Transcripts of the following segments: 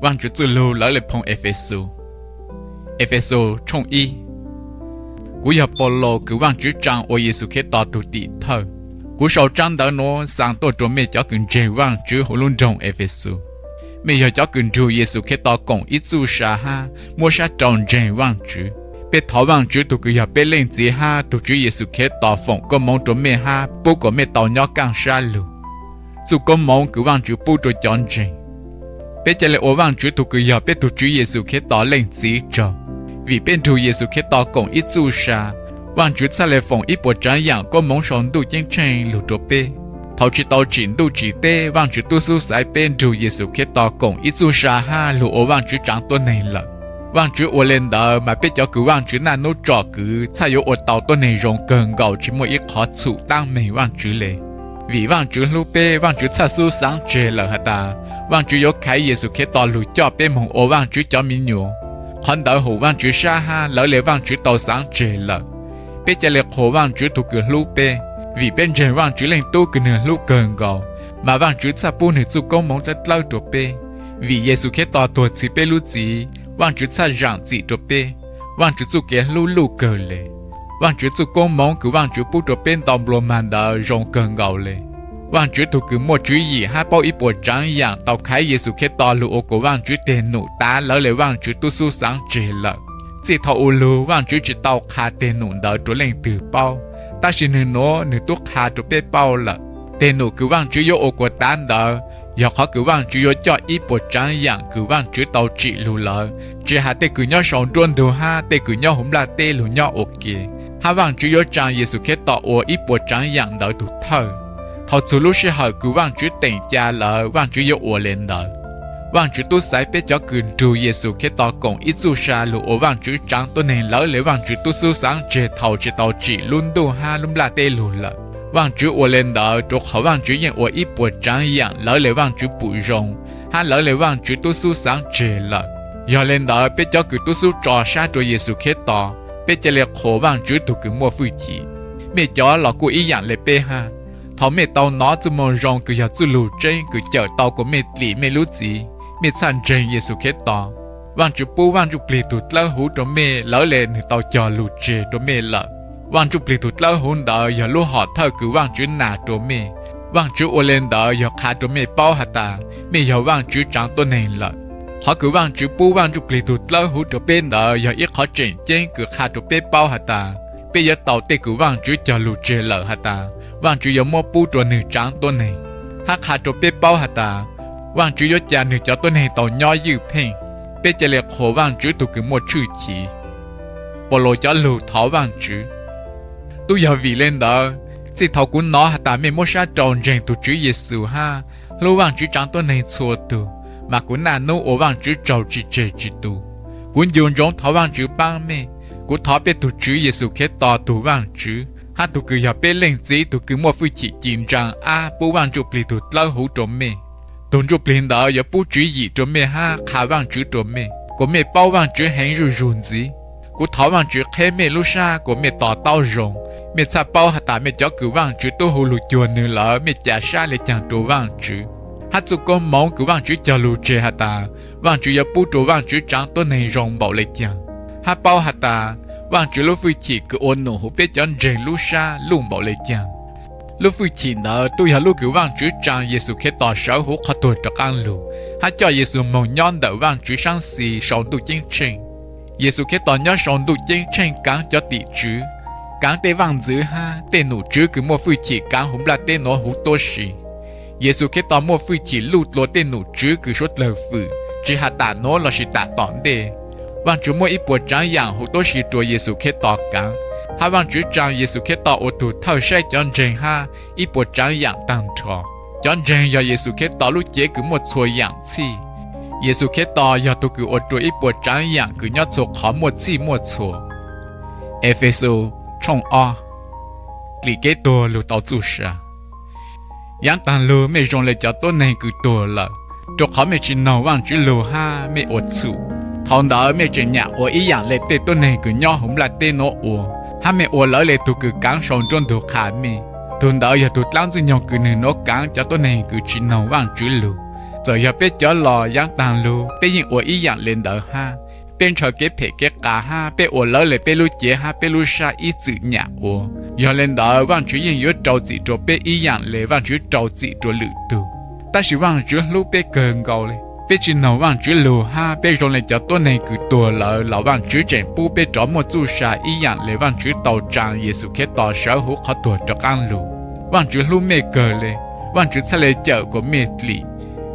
Vaajtswv txujlug lawv le phooj Efexus. Efexus tshooj ib. Kuv yog Paulus kws Vaajtswv tsaa ua Yexus Khetos tug tim thawj. Kuv sau tsaab ntawv nuav xaa tuaj rua mej cov kws ntseeg Vaajtswv huv lub nroog Efexus. Mej yog cov kws nrug Yexus Khetos koom ib txuj sa hab muab sab rau ntseeg Vaajtswv. Peb thov Vaajtswv tug kws yog peb Leej Txiv hab tug Tswv Yexus Khetos foom koob moov rua mej hab pub kuas mej tau nyob kaaj sab lug. Txuj koob moov kws Vaajtswv pub rua cov ntseeg. Peb ca le ua Vaajtswv tug kws yog peb tug Tswv Yexus Khetos Leej Txiv tsaug. Vim peb nrug Yexus Khetos koom ib txuj sa, Vaajtswv txhaj le foom ib puas tsaav yaam koob moov sau Ntuj Ceeb Tsheej lug rua peb. Thaus tsi tau tsim ntuj tsim teb, Vaajtswv tub xub xaiv peb nrug Yexus Khetos koom ib txuj sa hab lug ua Vaajtswv tsaav tuab neeg lawm. Vaajtswv ua le ntawd mas peb cov kws Vaajtswv naj nub tsom kwv txhaj yuav ua tau tuab neeg zoo kawg nkaus tsi muaj ib qhov txhum taab meeg Vaajtswv le. Vim Vaajtswv hlub peb, Vaajtswv txhaj xub xaav tseg lawm has tas Vaajtswv yuav khaiv Yexus Khetos lug coj peb moog ua Vaajtswv cov miv nyuas. Qhov ntawd hum Vaajtswv sab hab lawv le Vaajtswv tau xaav tseg lawm. Peb ca le qhuas Vaajtswv tug kws hlub peb, vim peb ntseeg Vaajtswv Leej Tub kws nwg hlub kawg nkaus, mas Vaajtswv txhaj pub nwg txuj koob moov dlawb dlawb rua peb. Vim Yexus Khetos tuag txhiv peb lub txim, Vaajtswv txhaj zaam txim rua peb. Vaajtswv txuj kev hlub luj kawg le. Vaajtswv txuj koob moov kws Vaajtswv pub rua peb ntau nplua mag ntawd zoo kawg nkaus le. Vaajtswv tug kws muaj tswv yim hab paub ib puas tsaav yaam tau khaiv Yexus Khetos lug ua kuas Vaajtswv teg num tav lawv le Vaajtswv tub xub xaav tseg lawm. Txij thaus u lug Vaajtswv tsi tau qha teg num ntawd rua leej twg paub, tab sis nwg nuav nwg tub qha rua peb paub lawm. Teg num kws Vaajtswv yuav ua kuas tav ntawd yog qhov kws Vaajtswv yuav coj ib puas tsaav yaam kws Vaajtswv tau tsim lug lawm, tsi has tej kws nyob sau nruab ntug hab tej kws nyob huv nplaj teb lug nyob ua ke, hab Vaajtswv yuav tsaa Yexus Khetos ua ib puas tsaav yaam ntawd tug thawj. Thaus txug lub sij hawm kws Vaajtswv teem ca lawm Vaajtswv yuav ua le ntawd. Vaajtswv tub xaiv peb cov kws nrug Yexus Khetos koom ib txuj sa lug ua Vaajtswv tsaav tuab neeg lawv le Vaajtswv tub xub xaav tseg thaus tsi tau tsim lub ntuj hab lub nplaj teb lug lawm. Vaajtswv ua le ntawd rua qhov Vaajtswv yeej ua ib puas tsaav yaam lawv le Vaajtswv pum zoo hab lawv le Vaajtswv tub xub xaav tseg lawm. Yog le ntawd peb cov kws tub xub tso sab rua Yexus Khetos, peb ca le qhuas Vaajtswv tug kws muaj fwj chim. Mej cov los kuj ib yaam le peb hab. Thaus mej tau nov txuj moo zoo kws yog txuj lug tseeb kws cawm tau kuas mej dlim mej lub txim, mej txhaj ntseeg Yexus Khetos. Vaajtswv pub Vaaj Ntsuj Plig tug dlawb huv rua mej lawv le nwg tau cog lug tseg rua mej lawm. Vaaj Ntsuj Plig tug dlawb huv ntawd yog lub hom thawj kws Vaajtswv nas rua mej. Vaajtswv ua le ntawd yog qha rua mej paub has tas mej yog Vaajtswv tsaav tuab neeg lawm. Qhov kws Vaajtswv pub Vaaj Ntsuj Plig tug dlawb huv rua peb ntawd yog ib qhov tseem ceeb kws qha rua peb paub has tas peb yuav tau tej kws Vaajtswv cog lug tseg lawm has tas Vaajtswv yuav muab pub rua nwg tsaav tuab neeg, hab qha rua peb paub has tas Vaajtswv yuav ca nwg cov tuab neeg tau nyob ywj pheej. Peb ca le qhuas Vaajtswv tug kws muaj tshwj chim. Paulus cov lug thov Vaajtswv. Tub yog vim le ntawd, txij thaus kuv nov has tas mej muab sab rau ntseeg tug Tswv Yexus hab hlub Vaajtswv tsaav tuab neeg txhua tug, mas kuv naj nub ua Vaajtswv tsaug tsi tseg tsi tu. Kuv ncu ntsoov thov Vaajtswv paab mej. Kuv thov peb tug Tswv Yexus Khetos tug Vaajtswv, hab tug kws yog peb Leej Txiv tug kws muaj fwj chim ci ntsaa ab pub Vaaj Ntsuj Plig tug dlawb huv rua mej. Tug Ntsuj Plig ntawd yuav pub tswv yim rua mej hab qha Vaajtswv rua mej, kuas mej paub Vaajtswv heev zuj zug ntxiv. Kuv thov Vaajtswv qheb mej lub sab kuas mej to taub zoo, mej txhaj paub has tas mej cov kws Vaajtswv tub hu lug cuag nwg lawm mej ca sab le caag rua Vaajtswv, hab txuj koob moov kws Vaajtswv cog lug tseg has tas Vaajtswv yuav pub rua Vaajtswv tsaav tuab neeg zoo npaum le caag, hab paub has tas Vaajtswv lub fwj chim kws ua num huv peb cov ntseeg lub sab luj npaum le caag. Lub fwj chim ntawd tub yog lub kws Vaajtswv tsaa Yexus Khetos sawv huv qhov tuag rov qaab lug, hab coj Yexus moog nyob ntawm Vaajtswv saab xis sau Ntuj Ceeb Tsheej. Yexus Khetos nyob sau Ntuj Ceeb Tsheej kaav cov tim tswv, kaav tej vaaj ntxwv hab tej num tswv kws muaj fwj chim kaav huv nplaj teb nuav huv tuab si. Yexus Khetos muaj fwj chim luj dlua tej num tswv kws suav dlawg fwm, tsi has tam nuav lossis tam tom ntej. Vaajtswv muab ib puas tsaav yaam huv tuab si rua Yexus Khetos kaav, hab Vaajtswv tsaa Yexus Khetos ua tug thawj saib cov ntseeg hab ib puas tsaav yaam taag nrho. Cov ntseeg yog Yexus Khetos lub cev kws muaj txhua yaam txhij. Yexus Khetos yog tug kws ua rua ib puas tsaav yaam kws nyob txhua qhov muaj txhij muaj txhua. Efexus tshooj ob. Dlim kev tuag lug tau txuj sa. Yaav taag lug mej zoo le cov tuab neeg kws tuag lawm, rua qhov mej tsi noog Vaajtswv lug hab mej ua txhum. Thaus ntawd mej tseem nyam ua ib yaam le tej tuab neeg kws nyob huv nplaj teb nuav ua, hab mej ua lawv le tug kws kaav sau nruab ntug qha mej. Tug ntawd yog tug dlaab Ntxwg Nyoog kws nwg nuav kaav cov tuab neeg kws tsi noog Vaajtswv lug. Txawm yog peb cov los yav taag lug peb yeej ua ib yaam le ntawd hab. Peb ntshaw kev phem kev qav hab peb ua lawv le peb lub cev hab peb lub sab ib txwm nyam ua. Yog le ntawd Vaajtswv yeej yuav rau txim rua peb ib yaam le Vaajtswv rau txim rua lwm tug. Tab sis Vaajtswv hlub peb kawg nkaus le. Peb tsi noog Vaajtswv lug hab peb zoo le cov tuab neeg kws tuag lawm los Vaajtswv tseem pub peb rov muaj txuj sa ib yaam le Vaajtswv tau tsaa Yexus Khetos sawv huv qhov tuag rov qaab lug. Vaajtswv hlub mej kawg le. Vaajtswv txhaj le cawm kuas mej dlim.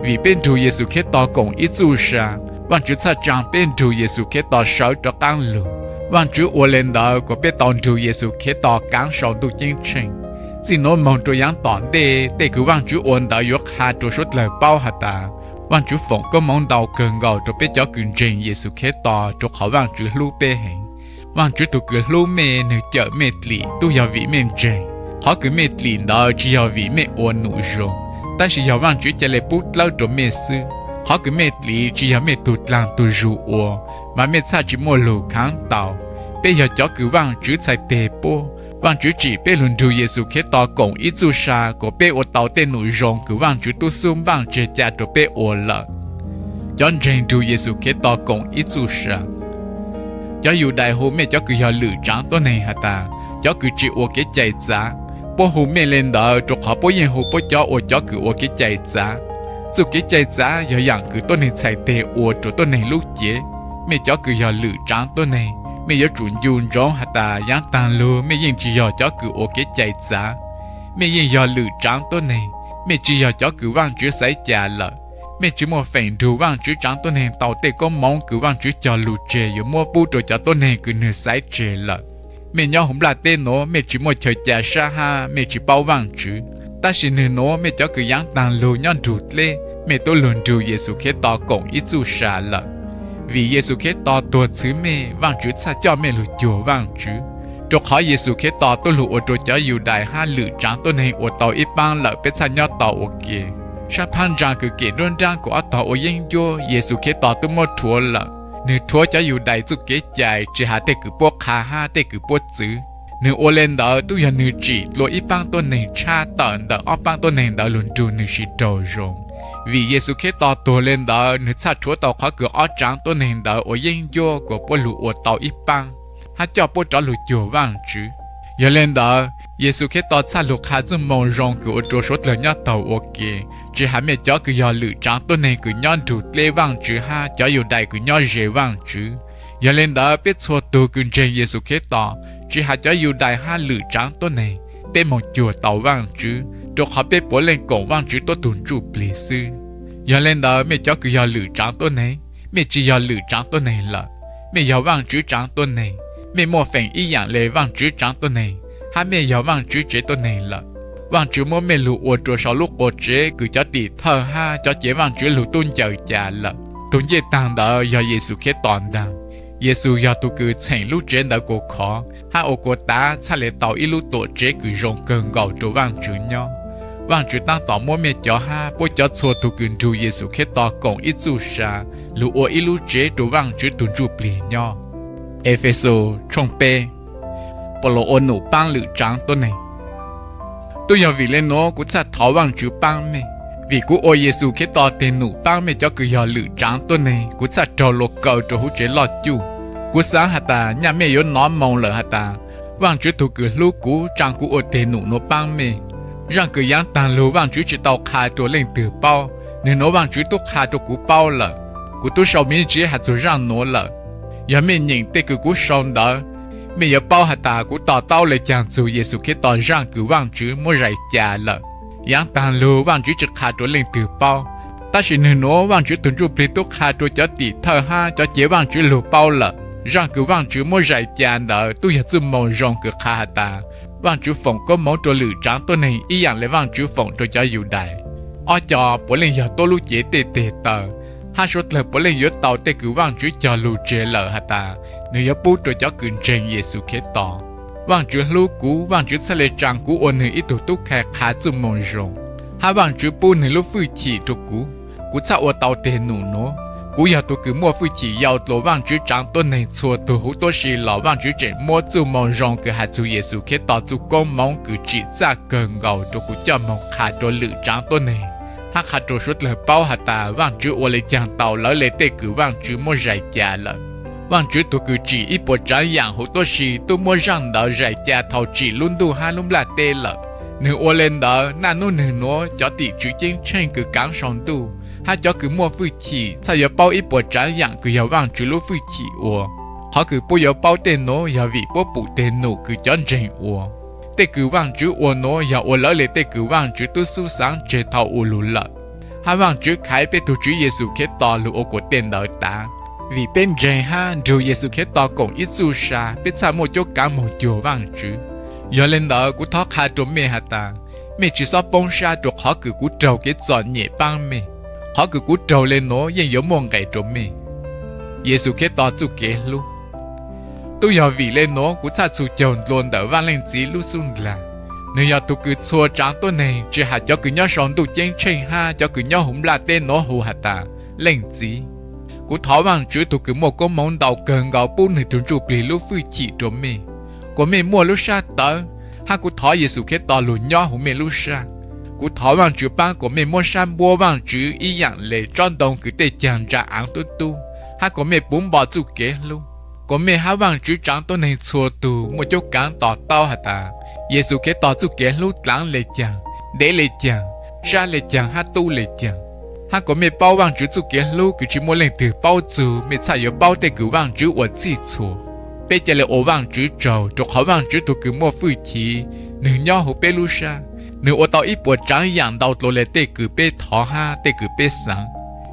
Vim peb nrug Yexus Khetos koom ib txuj sa, Vaajtswv txhaj tsaa peb nrug Yexus Khetos sawv rov qaab lug. Vaajtswv ua le ntawd kuas peb tau nrug Yexus Khetos kaav sau Ntuj Ceeb Tsheej. Txij nuav moog rua yaav tom ntej, tej kws Vaajtswv ua ntawd yuav qha rua suav dlawg paub has tas Vaajtswv foom koob moov ntau kawg nkaus rua peb cov kws ntseeg Yexus Khetos rua qhov Vaajtswv hlub peb heev. Vaajtswv tug kws hlub mej, nwg cawm mej dlim tub yog vim mej ntseeg. Qhov kws mej dlim ntawd tsi yog vim mej ua num zoo, tab sis yog Vaajtswv ca le pub dlawb rua mej xwb. Qhov kws mej dlim tsi yog mej tug dlaag tug zug ua, mas mej txhaj tsi muaj lug khaav tau. Peb yog cov kws Vaajtswv txhais teg puab. Vaajtswv tsim peb lug nrug Yexus Khetos koom ib txuj sa kuas peb ua tau tej num zoo kws Vaajtswv tub xub npaaj tseg ca rua peb ua lawm. Cov ntseeg nrug Yexus Khetos koom ib txuj sa. Cov Yudais hu mej cov kws yog lwm tsaav tuab neeg has tas cov kws tsi ua kev cai txav. Puab hu mej le ntawd rua qhov puab yeej hu puab cov ua cov kws ua kev cai txav. Txuj kev cai txav yog yaam kws tuab neeg txhais teg ua rua tuab neeg lub cev. Mej cov kws yog lwm tsaav tuab neeg, mej yuav tsum ncu ntsoov has tas yaav taag lug mej yeej tsi yog cov kws ua kev cai txav. Mej yeej yog lwm tsaav tuab neeg, mej tsi yog cov kws Vaajtswv xaiv ca lawm. Mej tsi muaj feem nrug Vaajtswv tsaav tuab neeg tau tej koob moov kws Vaajtswv cog lug tseg yuav muab pub rua cov tuab neeg kws nwg xaiv tseg lawm. Mej nyob huv nplaj teb nuav mej tsi muaj chaw ca sab hab mej tsi paub Vaajtswv, tab sis nwg nuav mej cov kws yaav taag lug nyob nrug dleb, mej tub lug nrug Yexus Khetos koom ib txuj sa lawm. Vim Yexus Khetos tuag txhwv mej, Vaajtswv txhaj coj mej lug cuag Vaajtswv. Rua qhov Yexus Khetos tub lug ua rua cov Yudais hab lwm tsaav tuab neeg ua tau ib paab lawm peb txhaj nyob tau ua ke. Sab phab ntsaa kws kem nruab nraab kuas ob tog ua yeeb ncuab Yexus Khetos tub muab rhuav lawm. Nwg rhuav cov Yudais txuj kev cai tsi has tej kws puab qha hab tej kws puab txwv. Nwg ua le ntawd tub yog nwg tsim dlua ib paab tuab neeg tshab tawm ntawm ob paab tuab neeg ntawd lug nrug nwg siv raug zoo. Vim Yexus Khetos tuag le ntawd nwg txhaj rhuav tau qhov kws ob tsaav tuab neeg ntawd ua yeeb ncuab kuas puab lug ua tau ib paab, hab coj puab rov lug cuag Vaajtswv. Yog le ntawd Yexus Khetos txhaj lug qha txuj moo zoo kws ua rua suav dlawg nyob taug ua ke, tsi has mej cov kws yog lwm tsaav tuab neeg kws nyob nrug dleb Vaajtswv hab cov Yudais kws nyob ze Vaajtswv. Yog le ntawd peb txhua tug kws ntseeg Yexus Khetos, tsi has cov Yudais hab lwm tsaav tuab neeg, peb moog cuag tau Vaajtswv, rua qhov peb puav leej koom Vaajtswv tuab tug ntsuj plig xwb. Yog le ntawd mej cov kws yog lwm tsaav tuab neeg, mej tsi yog lwm tsaav tuab neeg lawm, mej yog Vaajtswv tsaav tuab neeg. Mej muaj feem ib yaam le Vaajtswv tsaav tuab neeg, hab mej yog Vaajtswv tsev tuab neeg lawm. Vaajtswv muab mej lug ua rua sau lub quas tsev kws cov tim thawj hab cov cev Vaajtswv lug tub ncaws ca lawm. Tug ncej taag ntawd yog Yexus Khetos ntaag. Yexus yog tug kws txheem lub tsev ntawd kuas khov, hab ua kuas tav txhaj le tau ib lub tuam tsev kws zoo kawg nkaus rua Vaajtswv nyob. Vaajtswv taab tom muab mej cov hab puab cov txhua tug kws nrug Yexus Khetos koom ib txuj sa lug ua ib lub tsev rua Vaajtswv tug ntsuj plig nyob. Efexus tshooj peb. Paulus ua num paab lwm tsaav tuab neeg. Tub yog vim le nuav kuv txhaj thov Vaajtswv paab mej, vim kuv ua Yexus Khetos teg num paab mej cov kws yog lwm tsaav tuab neeg, kuv txhaj raug luas kaw rua huv tsev loj cuj. Kuv xaav has tas nyaj mej yuav nov moo lawm has tas, Vaajtswv tug kws hlub kuv tsaa kuv ua teg num nuav paab mej. Zaaj kws yaav taag lug Vaajtswv tsi tau qha rua leej twg paub, nwg nuav Vaajtswv tub qha rua kuv paub lawm. Kuv tub sau me ntsis has txug zaaj nuav lawm. Yog mej nyeem tej kws kuv sau ntawd, mej yuav paub has tas kuv to taub le caag txug Yexus Khetos zaaj kws Vaajtswv muab zais ca lawm. Yaav taag lug Vaajtswv tsi qha rua leej twg paub, tab sis nwg nuav Vaajtswv tug ntsuj plig tub qha rua cov tim thawj hab cov cev Vaajtswv lug paub lawm. Zaaj kws Vaajtswv muab zais ca ntawd tub yog txuj moo zoo kws qha has tas, Vaajtswv foom koob moov rua lwm tsaav tuab neeg ib yaam le Vaajtswv foom rua cov Yudais. Ob co puav leej yog tuab lub cev tej teg taw, hab suav dlawg puav leej yuav tau tej kws Vaajtswv cog lug tseg lawm has tas, nwg yuav pub rua cov kws ntseeg Yexus Khetos. Vaajtswv hlub kuv, Vaajtswv txhaj le tsaa kuv ua nwg ib tug tub khai qha txuj moo zoo, hab Vaajtswv pub nwg lub fwj chim rua kuv, kuv txhaj ua tau teg num nuav. Kuv yog tug kws muaj fwj chim yau dlua Vaajtswv tsaav tuab neeg txhua tug huv tuab si los Vaajtswv tseem muab txuj moo zoo kws has txug Yexus Khetos txuj koob moov kws tsim txaj kawg nkaus rua kuv coj moog qha rua lwm tsaav tuab neeg, hab qha rua suav dlawg paub has tas Vaajtswv ua le caag tau lawv le tej kws Vaajtswv muab zais ca lawm. Vaajtswv tug kws tsim ib puas tsaav yaam huv tuab si tub muab zaaj ntawd zais ca thaus tsim lub ntuj hab lub nplaj teb lawm. Nwg ua le ntawd, naj nub nwg nuav cov tim tswv ceeb tsheej kws kaav sau ntuj hab cov kws muaj fwj chim txhaj yuav paub ib puas tsaav yaam kws yog Vaajtswv lub fwj chim ua. Qhov kws puab yuav paub tej nuav yog vim puab pum teg num kws cov ntseeg ua. Tej kws Vaajtswv ua nuav yog ua lawv le tej kws Vaajtswv tub xub xaav tseg thaus ua lug lawm. Hab Vaajtswv khaiv peb tug Tswv Yexus Khetos lug ua kuas tej ntawd tav. Vim peb ntseeg hab nrug Yexus Khetos koom ib txuj sa, peb txhaj muaj cuab kaav moog cuag Vaajtswv. Yog le ntawd, kuv thov qha rua mej has tas, mej tsi xob poob sab rua qhov kws kuv raug kev txom nyem paab mej. Qhov kws kuv raug le nuav yeej yuav muaj nqe rua mej. Yexus Khetos txuj kev hlub. Tub yog vim le nuav kuv txhaj txhus caug ntua ntawm Vaaj Leej Txiv lub xub ndlag. Nwg yog tug kws txhua tsaav tuab neeg, tsi has cov kws nyob sau ntuj ceeb tsheej hab cov kws nyob huv nplaj teb nuav hu has tas Leej Txiv. Kuv thov Vaajtswv tug kws muaj koob moov ntau kawg nkaus pub nwg tug Ntsujplig lub fwj chim rua mej, kuas mej muaj lub sab tawv, hab kuv thov Yexus Khetos lug nyob huv mej lub sab. Kuv thov Vaajtswv paab kuas mej muab sab npuab Vaajtswv ib yaam le tsob ntoo kws tej caag ntsa aav tub tub, hab kuas mej puv npo txuj kev hlub, kuas mej hab Vaajtswv tsaav tuab neeg txhua tug muaj cuab kaav to taub has tas Yexus Khetos txuj kev hlub dlaav le caag, ntev le caag, sab le caag hab tub le caag. Hab kuas mej paub Vaajtswv txuj kev hlub kws tsi muaj leej twg paub txug, mej txhaj yuav paub tej kws Vaajtswv ua txhij txhua. Peb ca le ua Vaajtswv tsaug rua qhov Vaajtswv tug kws muaj fwj chim, nwg nyob huv peb lub sab. Nwg ua tau ib puas tsaav yaam ntau dlua le tej kws peb thov hab tej kws peb xaav.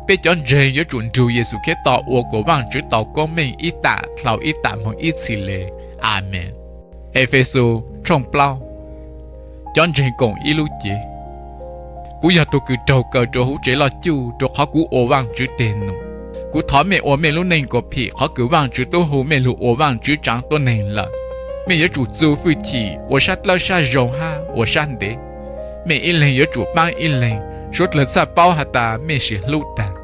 Peb cov ntseeg yuav tsum nrug Yexus Khetos ua kuas Vaajtswv tau koob meej ib tam dlhau ib tam moog ib txhis le. Amees. Efexus tshooj plaub. Cov ntseeg koom ib lub cev. Kuv yog tug kws raug kaw rua huv tsev loj cuj rua qhov kuv ua Vaajtswv teg num. Kuv thov mej ua mej lub neej kuas phim qhov kws Vaajtswv tub hu mej lug ua Vaajtswv tsaav tuab neeg lawm. Mej yuav tsum txu fwj chim, ua sab dlawb sab zoo hab ua sab ntev. Mej ib leeg yuav tsum paab ib leeg, suav dlawg txhaj paub has tas mej sis hlub taag.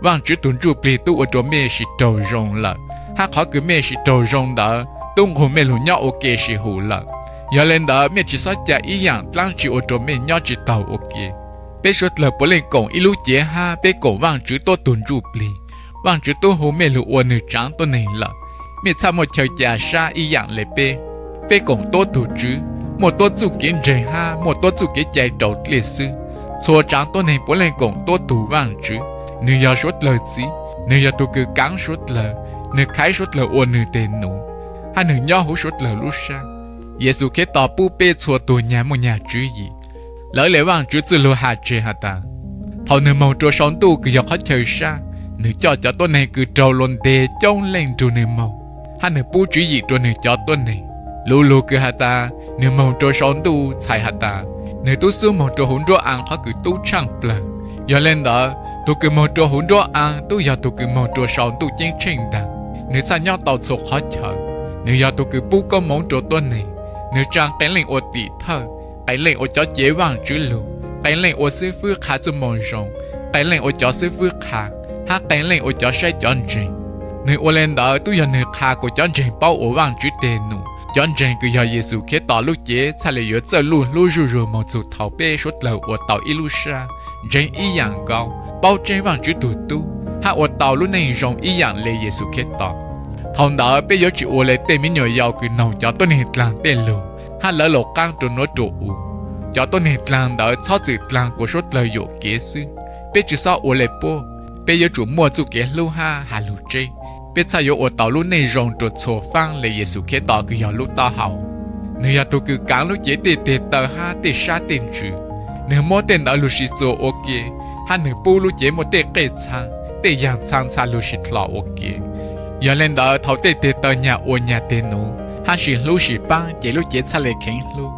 Vaajtswv tug Ntsujplig tub ua rua mej sis raug zoo lawm, hab qhov kws mej sis raug zoo ntawd tub nqug mej lug nyob ua ke sis hum lawm. Yog le ntawd, mej tsi xob ca ib yaam dlaab tsi ua rua mej nyob tsi taug ua ke. Peb suav dlawg puav leej koom ib lub cev hab peb koom Vaajtswv tuab tug Ntsujplig. Vaajtswv tub hu mej lug ua nwg tsaav tuab neeg lawm, mej txhaj muaj chaw ca sab ib yaam le peb. Peb koom tuab tug Tswv, muaj tuab txuj kev ntseeg hab muaj tuab txuj kev cai rau dlej xwb. Txhua tsaav tuab neeg puav leej koom tuab tug Vaajtswv. Nwg yog suav dlawg Txiv, nwg yog tug kws kaav suav dlawg, nwg khaiv suav dlawg ua nwg teg num, hab nwg nyob huv suav dlawg lub sab. Yexus Khetos pub peb txhua tug nyag muaj nyag tswv yim. Lawv le Vaajtswv txuj lug has tseg has tas, thaus nwg moog rua sau ntuj kws yog qhov chaw sab, nwg coj cov tuab neeg kws raug luas nteg coob leej nrug nwg moog, hab nwg pub tswv yim rua nwg cov tuab neeg. Lu lug kws has tas nwg moog rua sau ntuj txhais has tas nwg tub xub moog rua huv nruab aa qhov kws tub tshaaj plawg. Yog le ntawd, tug kws moog rua huv nruab aa tub yog tug kws moog rua sau ntuj ceeb tsheej ntaag, nwg txhaj nyob tau txhua qhov chaw. Nwg yog tug kws pub koob moov rua tuab neeg, nwg tsaa qee leej ua tim thawj, qee leej ua cov cev Vaajtswv lug, qee leej ua xwb fwb qha txuj moo zoo, qee leej ua cov xwb fwb qha, hab qee leej ua cov saib cov ntseeg. Nwg ua le ntawd tub yog nwg qha kuas cov ntseeg paub ua Vaajtswv teg num. Cov ntseeg kws yog Yexus Khetos lub cev txhaj le yuav txawj luj hlub zuj zug moog txug thaus peb suav dlawg ua tau ib lub sab, ntseeg ib yaam nkaus, paub tseeb Vaajtswv tug tub, hab ua tau lub neej zoo ib yaam le Yexus Khetos. Thaus ntawd peb yuav tsi ua le tej me nyuam yaus kws noog cov tuab neeg dlaag tej lug hab lawv laus qaab rua nuav rua u. Cov tuab neeg dlaag ntawd txhob txwm dlaag kuas suav dlawg yuam kev xwb. Peb tsi xob ua le puab, peb yuav tsum muaj txuj kev hlub hab has lug tseeb. Peb txhaj yuav ua tau lub neej zoo rua txhua faab le Yexus Khetos kws yog lub taub hau. Nwg yog tug kws kaav lub cev tej teg taw hab tej sab tej ntsws. Nwg muab tej ntawd lug sis txuas ua ke, hab nwg pub lub cev muaj tej qej txhaa, tej yaag txhaa txha lug sis dlhos ua ke. Yog le ntawd thaus tej teg taw nyag ua nyag teg num, hab sis hlub sis paab ces lub cev txhaj le kheev hlub.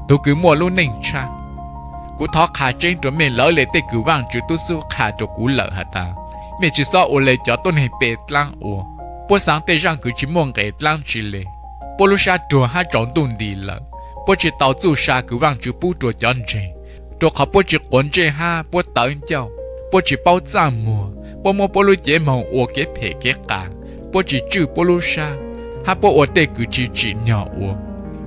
Tug kws muaj lub neej tshaj. Kuv thov qha tseeb rua mej lawv le tej kws Vaajtswv tub xub qha rua kuv lawm has tas, mej tsi xob ua le cov tuab neeg pe dlaab ua. Puab xaav tej zaaj kws tsi muaj nqe dlaab tsi le. Puab lub sab ruag hab tsaus ntuj nti lawm. Puab tsi tau txuj sa kws Vaajtswv pub rua cov ntseeg, rua qhov puab tsi quav ntsej hab puab tawv ncauj. Puab tsi paub txaj muag, puab muab puab lub cev moog ua kev phem kev qas. Puab tsi tswj puab lub sab, hab puab ua tej kws tsi tsim nyog ua.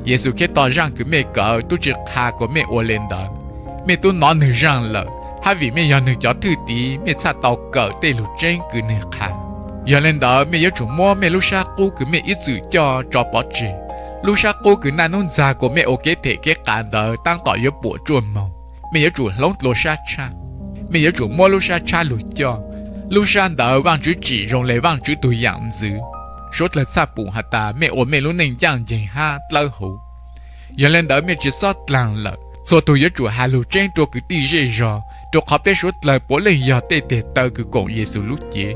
Yexus Khetos zaaj kws mej kawm tub tsi qha kuas mej ua le ntawd. Mej tub nov nwg zaaj lawm, hab vim mej yog nwg cov thwj tiv, mej txhaj tau kawm tej lug tseeb kws nwg qha. Yog le ntawd, mej yuav tsum muab mej lub sab qub kws mej ib txwm coj tso pov tseg, lub sab qub kws naj nub ntxag kuas mej ua kev phem kev qas ntawd taab tom yuav puam tsuaj moog. Mej yuav tsum hloov dlua sab tshab. Mej yuav tsum muab lub sab tshab lug coj. Lub sab ntawd Vaajtswv tsim zoo le Vaajtswv tug yaam ntxwv. Suav dlawg txhaj pum has tas mej ua mej lub neej ncaaj nceeg hab dlawb huv. Yog le ntawd, mej tsi xob dlaag lawm. Txhua tug yuav tsum has lug tseeb rua kwv tij zej zog, rua qhov peb suav dlawg puav leej yog tej teg taw kws koom Yexus lub cev.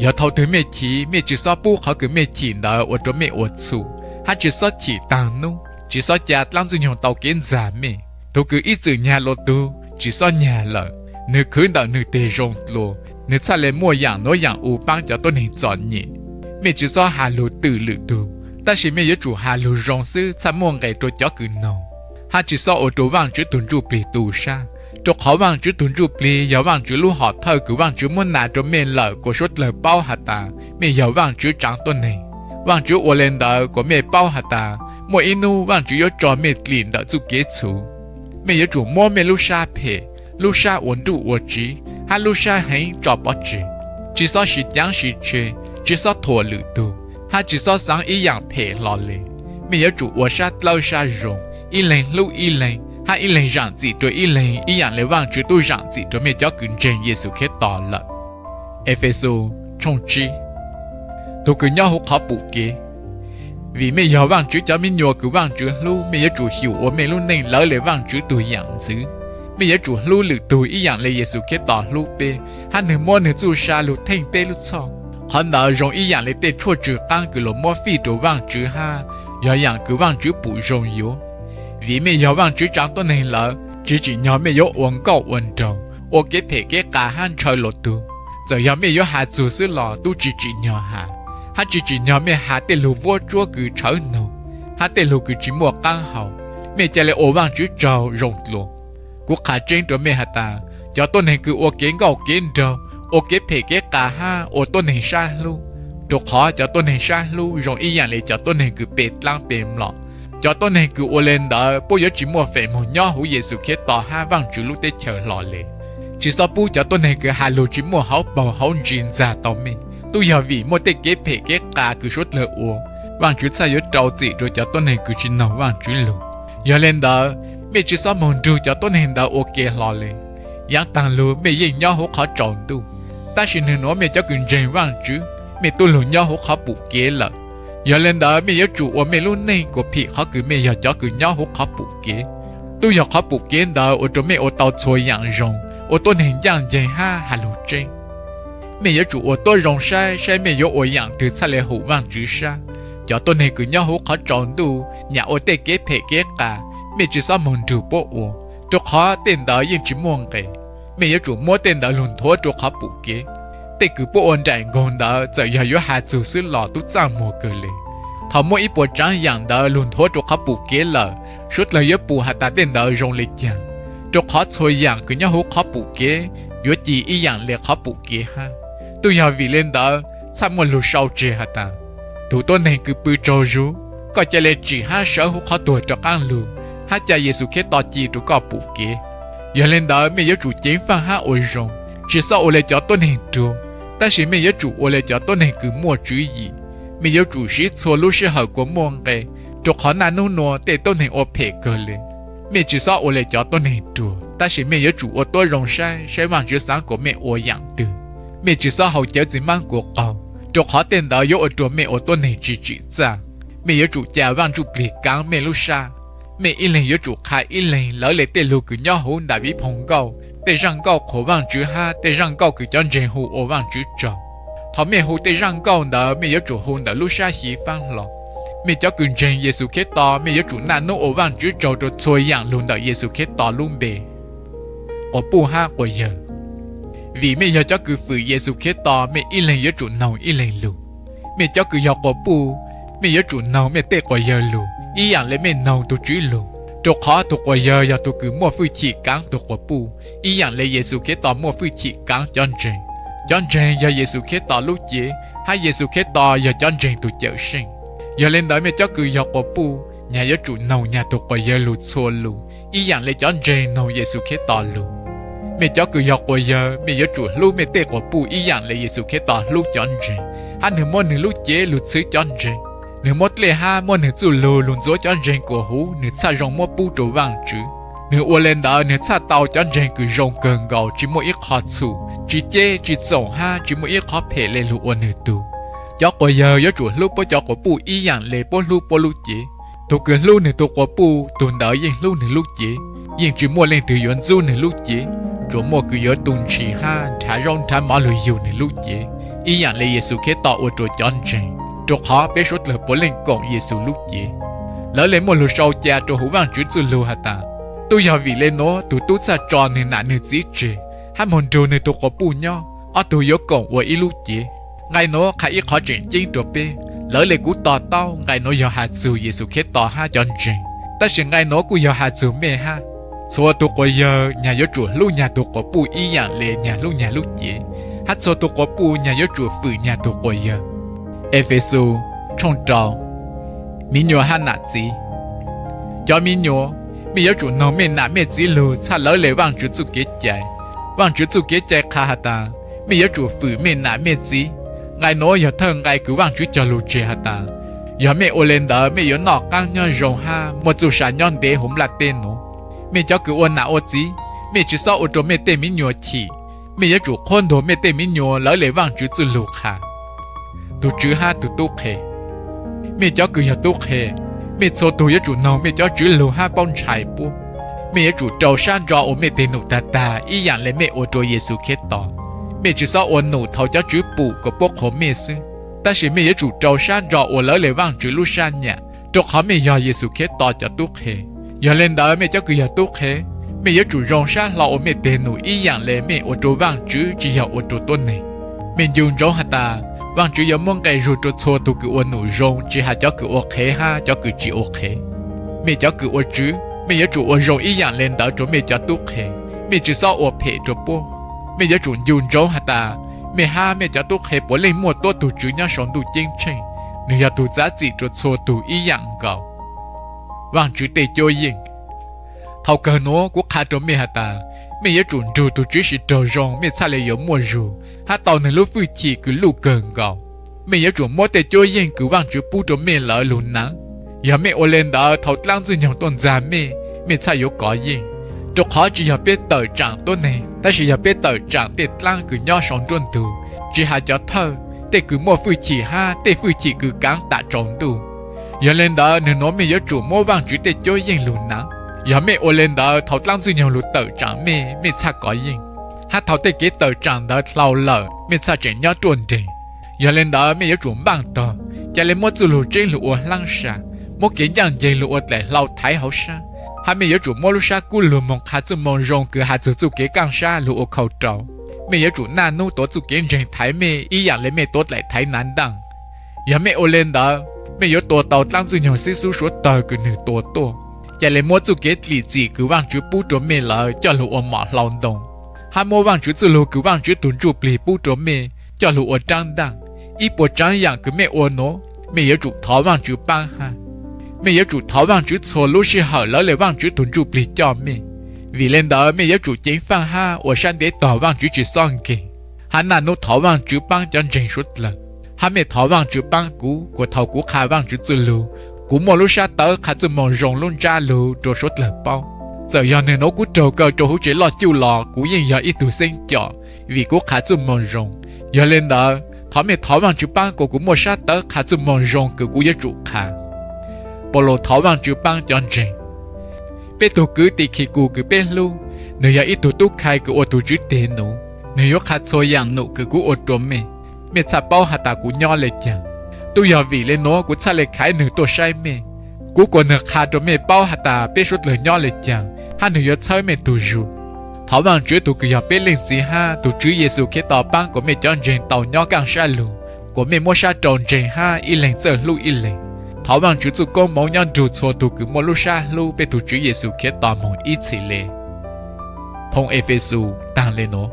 Yog thaus twg mej chim, mej tsi xob pub qhov kws mej chim ntawd ua rua mej ua txhum, hab tsi xob chim taag nub, tsi xob ca dlaab Ntxwg Nyoog tau kev ntxag mej. Tug kws ib txwm nyag dlua tug, tsi xob nyag lawm. Nwg khwv ntawm nwg teg zoo dlua, nwg txhaj le muaj yaam nuav yaam u paab cov tuab neeg txom nyem. Mej tsi xob has lug twm lwm tug, tab sis mej yuav tsum has lug zoo xwb txhaj muaj nqes rua cov kws noog. Hab tsi xob ua rua Vaajtswv tug Ntsuj Plig tu sab, rua qhov Vaajtswv tug Ntsuj Plig yog Vaajtswv lub hom thawj kws Vaajtswv muab nas rua mej lawm kuas suav dlawg paub has tas mej yog Vaajtswv tsaav tuab neeg. Vaajtswv ua le ntawd kuas mej paub has tas muaj ib nub Vaajtswv yuav tso mej dlim ntawm txuj kev txhum. Mej yuav tsum muab mej lub sab phem, lub sab ua nruj ua tsiv, hab lub sab heev tso pov tseg. Tsi xob sib caav sib tshe, tsi xob thuam lwm tug, hab tsi xob xaav ib yaam phem hlo le. Mej yuav tsum ua sab dlawb sab zoo, ib leeg hlub ib leeg, hab ib leeg zaam txim rua ib leeg ib yaam le Vaajtswv tub zaam txim rua mej cov kws ntseeg Yexus Khetos lawm. Efexus tshooj tsib. Tug kws nyob huv qhov pum kev. Vim mej yog Vaajtswv cov mi nyuas kws Vaajtswv hlub, mej yuav tsum xyum ua mej lub neej lawv le Vaajtswv tug yaam ntxwv. Mej yuav tsum hlub lwm tug ib yaam le Yexus Khetos hlub peb, hab nwg muab nwg txuj sa lug theej peb lub txhoj. Qhov ntawd zoo ib yaam le tej tshuaj tsw qaab kws luas muab fij rua Vaajtswv hab yog yaam kws Vaajtswv pum zoo yuav. Vim mej yog Vaajtswv tsaav tuab neeg lawm, tsi tsim nyog mej yuav ua nkauj ua nraug, ua kev phem kev qas hab ntshaw luas tug. Txawm yog mej yuav has txug xwb los tub tsi tsim nyog has, hab tsi tsim nyog mej has tej lug vuab tsuab kws tshawv noog, hab tej lug kws tsi muaj qaab hau. Mej ca le ua Vaajtswv tsaug zoo dlua. Kuv qha tseeb rua mej has tas, cov tuab neeg kws ua kev nkauj kev nraug, ua kev phem kev qas hab ua tuab neeg sab hlub, rua qhov cov tuab neeg sab hlub zoo ib yaam le cov tuab neeg kws pe dlaab pe mlom. Cov tuab neeg kws ua le ntawd puab yuav tsi muaj feem moog nyob huv Yexus Khetos hab Vaajtswv lub teb chaws hlo le. Tsi xob pub cov tuab neeg kws has lug tsi muaj hauv paug hauv ntsis ntxag tau mej. Tub yog vim muaj tej kev phem kev qas kws suav dlawg ua, Vaajtswv txhaj yuav rau txim rua cov tuab neeg kws tsi noog Vaajtswv lug. Yog le ntawd, mej tsi xob moog nrug cov tuab neeg ntawd ua ke hlo le. Yaav taag lug mej yeej nyob huv qhov tsaus ntuj, tab sis nwg nuav mej cov kws ntseeg Vaajtswv, mej tub lug nyob huv qhov pum kev lawm. Yog le ntawd, mej yuav tsum ua mej lub neej kuas phim qhov kws mej yog cov kws nyob huv qhov pum kev. Tub yog qhov pum kev ntawd ua rua mej ua tau txhua yaam zoo, ua tuab neeg ncaaj nceeg hab has lug tseeb. Mej yuav tsum ua tuab zoo saib, saib mej yuav ua yaam twg txhaj le hum Vaajtswv sab. Cov tuab neeg kws nyob huv qhov tsaus ntuj nyam ua tej kev phem kev qas, mej tsi xob moog nrug puab ua, rua qhov tej ntawd yeej tsi muaj nqes. Mej yuav tsum muab tej ntawd lug nthuav rua qhov pum kev. Tej kws puab ua nraim nkaug ntawd txawm yog yuav has txug xwb los tub txaj muag kawg le. Thaus muab ib puas tsaav yaam ntawd lug nthuav rua qhov pum kev lawm, suav dlawg yuav pum has tas tej ntawd zoo le caag, rua qhov txhua yaam kws nyob huv qhov pum kev yuav ci ib yaam le qhov pum kev hab. Tub yog vim le ntawd, txhaj muaj lug sau tseg has tas, tug tuab neeg kws pw tsaug zug, koj ca le tsim hab sawv huv qhov tuag rov qaab lug, hab ca Yexus Khetos ci rua koj pum kev. Yog le ntawd, mej yuav tsum ceev faaj hab ua zoo, tsi xob ua le cov tuab neeg ruag, tab sis mej yuav tsum ua le cov tuab neeg kws muaj tswv yim. Mej yuav tsum siv txhua lub sij hawm kuas muaj nqe, rua qhov naj nub nua tej tuab neeg ua phem kawg le. Mej tsi xob ua le cov tuab neeg ruag, tab sis mej yuav tsum ua tuab zoo saib, saib Vaajtswv xaav kuas mej ua yaam twg. Mej tsi xob haus cawv txiv maab kuas qaug, rua qhov tej ntawd yuav ua rua mej ua tuab neeg tsi tsim txaj. Mej yuav tsum ca Vaaj Ntsuj Plig kaav mej lub sab. Mej ib leeg yuav tsum qha ib leeg lawv le tej lug kws nyob huv Daviv phoo nkauj, tej zaaj nkauj qhuas Vaajtswv hab tej zaaj nkauj kws cov ntseeg hu ua Vaajtswv tsaug. Thaus mej hu tej zaaj nkauj ntawd, mej yuav tsum hu ntawm lub sab xyiv faab hlo. Mej cov kws ntseeg Yexus Khetos, mej yuav tsum naj nub ua Vaajtswv tsaug rua txhua yaam lug ntawm Yexus Khetos lub npe. Quas puj hab quas yawg. Vim mej yog cov kws fwm Yexus Khetos, mej ib leeg yuav tsum noog ib leeg lug. Mej cov kws yog quas puj, mej yuav tsum noog mej tej quas yawg lug ib yaam le mej noog tug Tswv lug, rua qhov tug quas yawg yog tug kws muaj fwj chim kaav tug quas puj ib yaam le Yexus Khetos muaj fwj chim kaav cov ntseeg. Cov ntseeg yog Yexus Khetos lub cev, hab Yexus Khetos yog cov ntseeg tug Cawmseej. Yog le ntawd, mej cov kws yog quas puj nyag yuav tsum noog nyag tug quas yawg lug txhua lug ib yaam le cov ntseeg noog Yexus Khetos lug. Mej cov kws yog quas yawg, mej yuav tsum hlub mej tej quas puj ib yaam le Yexus Khetos hlub cov ntseeg, hab nwg muab nwg lub cev lug txhwv cov ntseeg. Nwg muab dlej hab muab nwg txuj lug lug ntxuav cov ntseeg kuas huv nwg txhaj zoo muab pub rua Vaajtswv. Nwg ua le ntawd nwg txhaj tau cov ntseeg kws zoo kawg nkaus, tsi muaj ib qho txhum, tsi ceb tsi txoom hab tsi muaj ib qhov phem le lug ua nwg tug. Cov quas yawg yuav tsum hlub puab cov quas puj ib yaam le puab hlub puab lub cev. Tug kws hlub nwg tug quas puj, tug ntawd yeej hlub nwg lub cev. Yeej tsi muaj leej twg yuav ntxub nwg lub cev, tsuas muaj kws yuav tu ntshis hab nrhav zaub nrhav mov lug yug nwg lub cev, ib yaam le Yexus Khetos ua rua cov ntseeg. Rua qhov peb suav dlawg puav leej koom Yexus lub cev. Lawv le muaj lug sau ca rua huv Vaajtswv txuj lug has tas, tub yog vim le nuav tug tub txhaj tso nwg nam nwg txiv tseg, hab moog nrug nwg tug quas puj nyob, ob tug yuav koom ua ib lub cev. Nqai nuav qha ib qhov tseem ceeb rua peb. Lawv le kuv to taub, nqai nuav yog has txug Yexus Khetos hab cov ntseeg, tab sis nqai nuav kuj yog has txug mej hab. Txhua tug quas yawg nyag yuav tsum hlub nyag tug quas puj ib yaam le nyag hlub nyag lub cev, hab txhua tug quas puj nyag yuav tsum fwm nyag tug quas yawg. Efexus tshooj rau. Mi nyuam hab nam txiv. Cov mi nyuam, mej yuav tsum noog mej nam mej txiv lug txhaj lawv le Vaajtswv txuj kev cai. Vaajtswv txuj kev cai qha has tas, mej yuav tsum fwm mej nam mej txiv. Nqai nuav yog thawj nqai kws Vaajtswv cog lug tseg has tas, yog mej ua le ntawd mej yuav noj qaab nyob zoo hab muaj txuj sa nyob ntev huv nplaj teb nuav. Mej cov kws ua nam ua txiv, mej tsi xob ua rua mej tej mi nyuam chim. Mej yuav tsum qhuab ntuas mej tej mi nyuam lawv le Vaajtswv txuj lug qha. Tug tswv hab tug tub qhe. Mej cov kws yog tub qhe, mej txhua tug yuav tsum noog mej cov tswv lug hab paub ntshai puab. Mej yuav tsum rau sab ntso ua mej teg num tag tag ib yaam le mej ua rua Yexus Khetos. Mej tsi xob ua num thaus cov tswv pum kom puab qhuas mej xwb, tab sis mej yuav tsum rau sab ntso ua lawv le Vaajtswv lub sab nyam, rua qhov mej yog Yexus Khetos cov tub qhe. Yog le ntawd mej cov kws yog tub qhe, mej yuav tsum zoo sab hlo ua mej teg num ib yaam le mej ua rua Vaajtswv tsi yog ua rua tuab neeg. Mej ncu ntsoov has tas, Vaajtswv yuav muab nqe zug rua txhua tug kws ua num zoo tsi has cov kws ua qhev hab cov kws tsi ua qhev. Mej cov kws ua tswv, mej yuav tsum ua zoo ib yaam le ntawd rua mej cov tub qhe. Mej tsi xob ua phem rua puab. Mej yuav tsum ncu ntsoov has tas, mej hab mej cov tub qhe puav leej muaj tuab tug Tswv nyob sau ntuj ceeb tsheej, nwg yog tug txav txim rua txhua tug ib yaam nkaus. Vaajtswv tej cuab yeej. Thaus kawg nuav kuv qha rua mej has tas, mej yuav tsum nrug tug Tswv siv raug zoo mej txhaj le yuav muaj zug hab tau nwg lub fwj chim kws luj kawg nkaus. Mej yuav tsum muab tej cuab yeej kws Vaajtswv pub rua mej lawm lug naav. Yog mej ua le ntawd thaus dlaab Ntxwg Nyoog tuaj ntxag mej, mej txhaj yuav kov yeej. Rua qhov tsi yog peb tawm tsaam tuab neeg, tab sis yog peb tawm tsaam tej dlaab kws nyob sau nruab ntug, tsi has cov thawj, tej kws muaj fwj chim hab tej fwj chim kws kaav tam tsaus ntuj. Yog le ntawd nwg nuav mej yuav tsum muab Vaajtswv tej cuab yeej lug naav. Yog mej ua le ntawd thaus dlaab Ntxwg Nyoog lug tawm tsaam mej, mej txhaj kov yeej. Hab thaus tej kev tawm tsaam ntawd dlhau lawm, mej txhaj tseem nyob ruaj nreeg. Yog le ntawd mej yuav tsum npaaj tog, ca le muab txuj lug tseeb lug ua hlaab sa, muab kev ncaaj nceeg lug ua dlaim hlau thaiv hauv sab, hab mej yuav tsum muab lub sab kub lug moog qha txuj moo zoo kws has txug txuj kev kaaj sab lug ua khau rau. Mej yuav tsum naj nub tuav txuj kev ntseeg thaiv mej ib yaam le mej tuav dlaim thaiv nav ntaaj. Yog mej ua le ntawd, mej yuav tua tau dlaab Ntxwg Nyoog xib xub suav tawg kws nwg tua tuaj. Ca le muab txuj kev dlim txim kws Vaajtswv pub rua mej lawm coj lug ua mom hlau ntoo, hab muab Vaajtswv txuj lug kws Vaajtswv tug Ntsujplig pub rua mej coj lug ua raab ntaaj. Ib puas tsaav yaam kws mej ua nuav, mej yuav tsum thov Vaajtswv paab hab. Mej yuav tsum thov Vaajtswv txhua lub sij hawm lawv le Vaajtswv tug Ntsujplig coj mej. Vim le ntawd mej yuav tsum ceev faaj hab ua sab ntev tog Vaajtswv tsi xob nkeeg, hab naj nub thov Vaajtswv paab cov ntseeg suav dlawg. Hab mej thov Vaajtswv paab kuv kuas thaus kuv qha Vaajtswv txuj lug, kuv muaj lub sab tawv qha txuj moo zoo lub ntsab lug rua suav dlawg paub. Txawm yog nwg nuav kuv raug kaw rua huv tsev loj cuj los kuv yeej yog ib tug xeeb com, vim kuv qha txuj moo zoo. Yog le ntawd, thov mej thov Vaajtswv paab kuas kuv muaj sab tawv qha txuj moo zoo kws kuv yuav tsum qha. Paulus thov Vaajtswv paab cov ntseeg. Peb tug kwv Tikhicus kws peb hlub, nwg yog ib tug tub khai kws ua tug Tswv teg num, nwg yuav qha txhua yaam num kws kuv ua rua mej, mej txhaj paub has tas kuv nyob le caag. Tub yog vim le nuav kuv txhaj le khaiv nwg tuaj saib mej. Kuv kuas nwg qha rua mej paub has tas peb suav dlawg nyob le caag, hab nwg yuav txhawb mej tug zug. Thov Vaajtswv tug kws yog peb Leej Txiv hab tug Tswv Yexus Khetos paab kuas mej cov ntseeg tau nyob kaaj sab lug, kuas mej muab sab rau ntseeg hab ib leeg txawj hlub ib leeg. Thov Vaajtswv txuj koob moov nyob nrug txhua tug kws muaj lub sab hlub peb tug Tswv Yexus Khetos moog ib txhis le. Phoo Efexus taag le nuav.